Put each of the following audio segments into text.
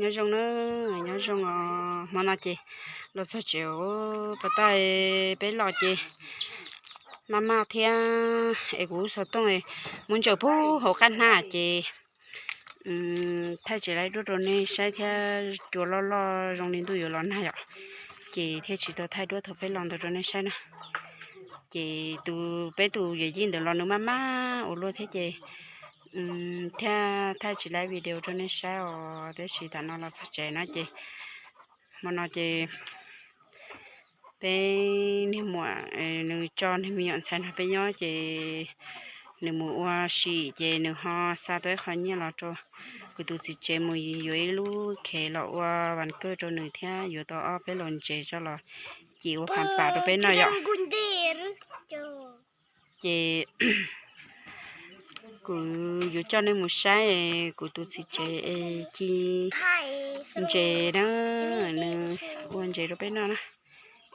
Nyob zoo na, nyob zoo os. Hmo no ces los txog tsev, pas tas peb los ces maj maj thiab es kuv xov tooj muab ntsaws puag hauv qab hnab ces thaij tsis laib duab rau nej saib thiab, cua loj loj zoo li ntuj yuav los nag yom, ces thiaj tsis tau thaij duab thaum peb los ntawd rau nej saib na. Ces tus, peb tus yawm yij ntawd los nws maj maj ua luaj thiab ces thiaj thaij tsis laib video rau nej saib os. Tiam sis tam no los txog tsev no ces hmo no ces peb niag muam, nws tso niag me nyuam ntxhais nrog peb nyob ces nws mus ua sim ces nws ho xa tau ib qho nyiaj los rau kuv tus txiv tsev mus yuav ib lub khev los ua vas kawj rau nws thiab yuav tau ob peb los ntses tso los ci ua phav pas rau peb noj yom. Ces kuv yuav coj nej mus saib kuv tus txiv tsev es ci ntses na, nws ua ntses rau peb noj na.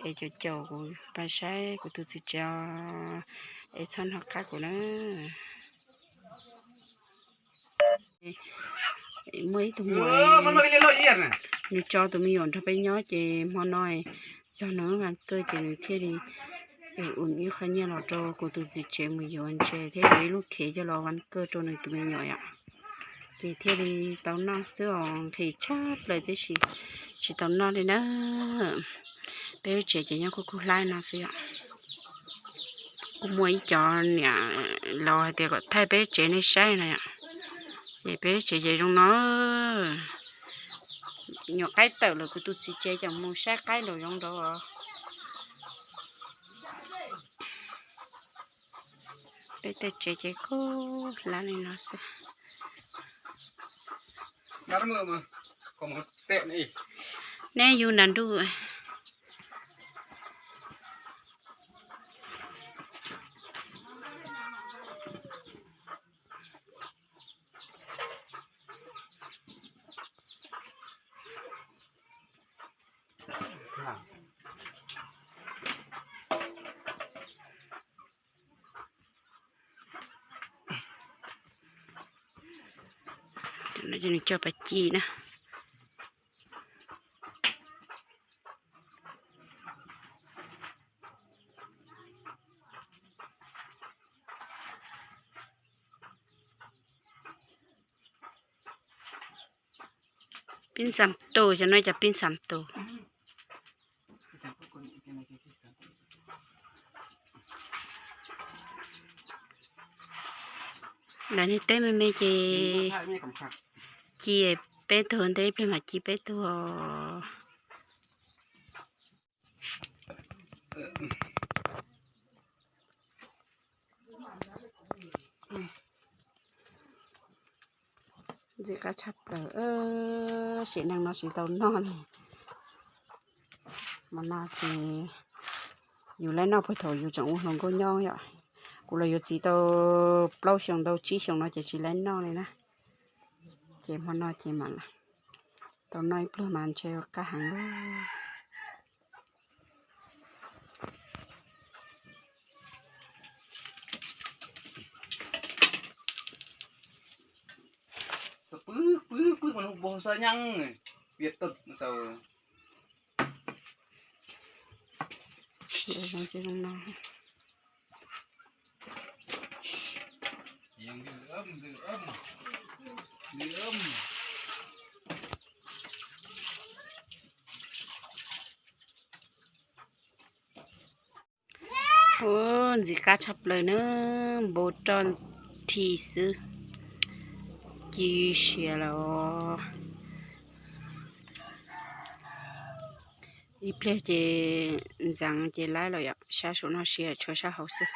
Es caum caum kuv pais saib kuv tus txiv tsev os, es txhob hnov qab kuv na. Muaj ib tug muam, nws tso tus me nyuam nrog peb nyob ces hmo no txog nws vas kawj ces nws thiaj li ua ib qho nyiaj los rau kuv tus txiv tsev mus yuav ntses thiab yuav ib lub khev coj los vas kawj rau nws tus me nyuam yom. Ces thiaj li tau noj xwb os, nqhis tshaj plaws tib si, tsis tau noj li na. Peb tsev ces nyob kuj kub hlab no xwb yom. Kuj muaj ib co niam laus hais tias kom thaij peb tsev nej saib no yom. Ces peb tsev ces zoo no, nyuam qaib tawm lawm kuv tus txiv tsev coj mus saib qaib los zoo nraud os. Peb tej tsev ces kub hlab li no xwb. Neb yug nram nruj. Cov no ces nws cog pas ci na. Pib ntxam tus, cov no cov pib ntxam tus. Lawv niag teb me me ces ci peb tug, ntej ib pliag mam ci peb tug os. Ntxim qab tshaj plaws, sim neej no tsis tau noj li. Hmo no ces yus laib noj puag thaum yus tseem ua hluas nkauj nyob yom. Kuv los yuav txiv tau plaub xyoos ntau tsib xyoos no ces tsis laib noj li na. Ces hmo no ces mam tau noj ib pluag mas ntshe qab heev lawm. Kwv, kwv, kwv, nws npog xav nyeej, vias tawg xav. Ub, ntxim qab tshaj plaws na, npau roj nthi xwb, ci siav lawm os. Ib pliag ces ntxeev ces laib lawm yom, sab saum no siav tshuav sab hauv xwb.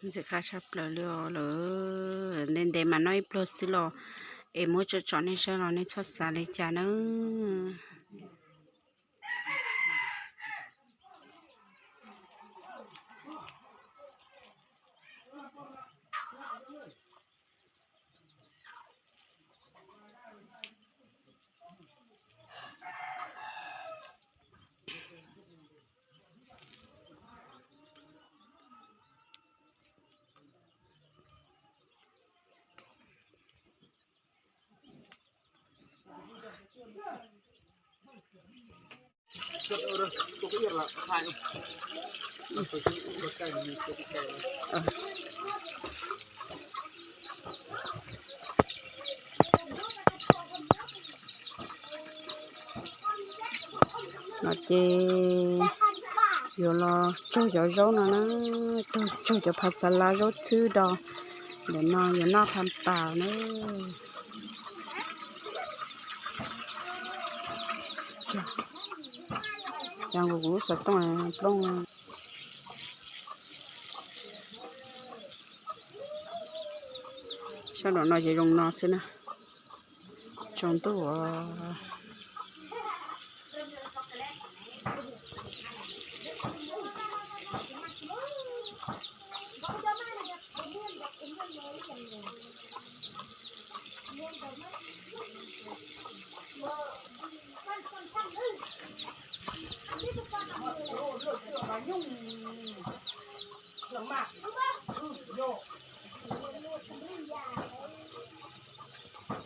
Ntxim qab tshaj plaws li os lawm. Ntev ntev mas noj ib pluag xwb los es muab tsom tsom nej saib los nej txhob xav li cas nawb. No ces yuav los tsog cov zaub no na, tsog cov phav xav lav zaub txhwb do, ntawm no yuav noj phav pas na. Cas nkaus kuv lub xov tooj plooj. Sab nraum no ces zoo no xwb na. Tsaus ntuj os.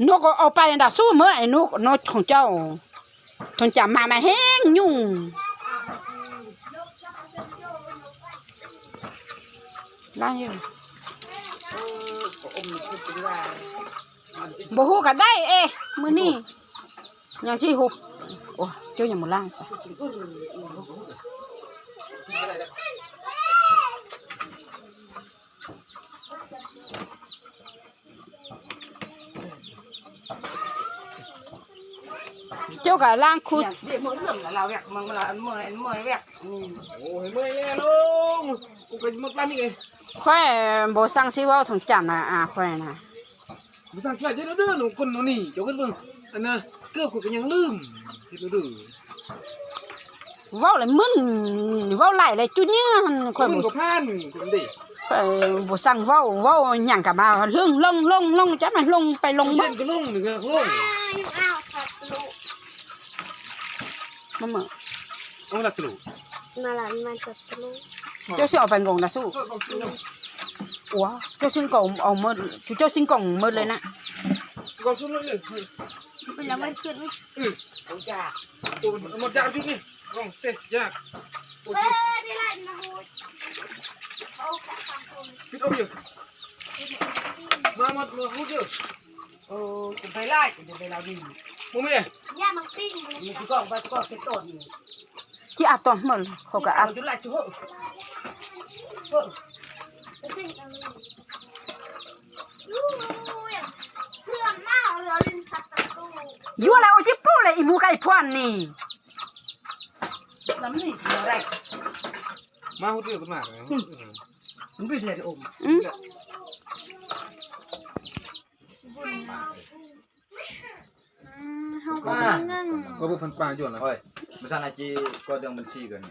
Nub, au pais nram xub mab, nub, nub thoom cau, thoom cam mas mas heev nyuj. Npaum hu kav daij es, mus ni, nyas tsis hu, ua cuab nyas mus laj xwb. Cuab kav laj khu. Khuaj, npaum xaa sib vaub thoom cam na, khuaj na. Vaub lawm mab, vaub laim lawm cub nyab, khuaj, npaum xaa vaub, vaub nyam kam mas hloov hloov hloov hloov cov mas hloov pais hloov mab. Coj sib os pais nkaus nram xub. Ua, coj sib nkaus, coj sib nkaus mab li na. Ci a tog hmawm, hau kav a. Yuav lawm ua cib pub lawm ib mus koj ib phuaj ni. Koj pub phan pa cuaj na. Mus xav na ci koj dee mus si koj.